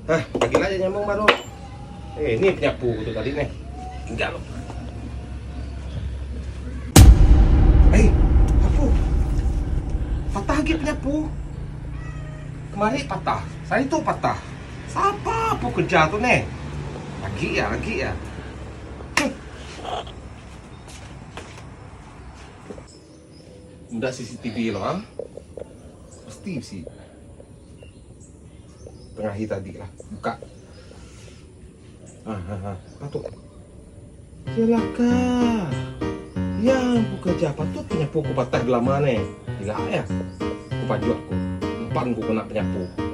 Hah, pagila aja nyambung baru. Eh, ni penyapu ku tu tadi nih. Tinggal. Eh, apu. Patah agi penyapu. Kemari patah, sehari tu patah. Sapa apu kerja tu neh? Agi ya, agi ya. Huh. Meda CCTV lo ah. Mesti bisi. Tengah hari tadi lah. Buka. Ha ha ha. Apa tu? Celaka. Yang ku kerja patut penyapu ku patah belama ne. Gila ya. Ku pajuk aku. Empan ku kena penyapu.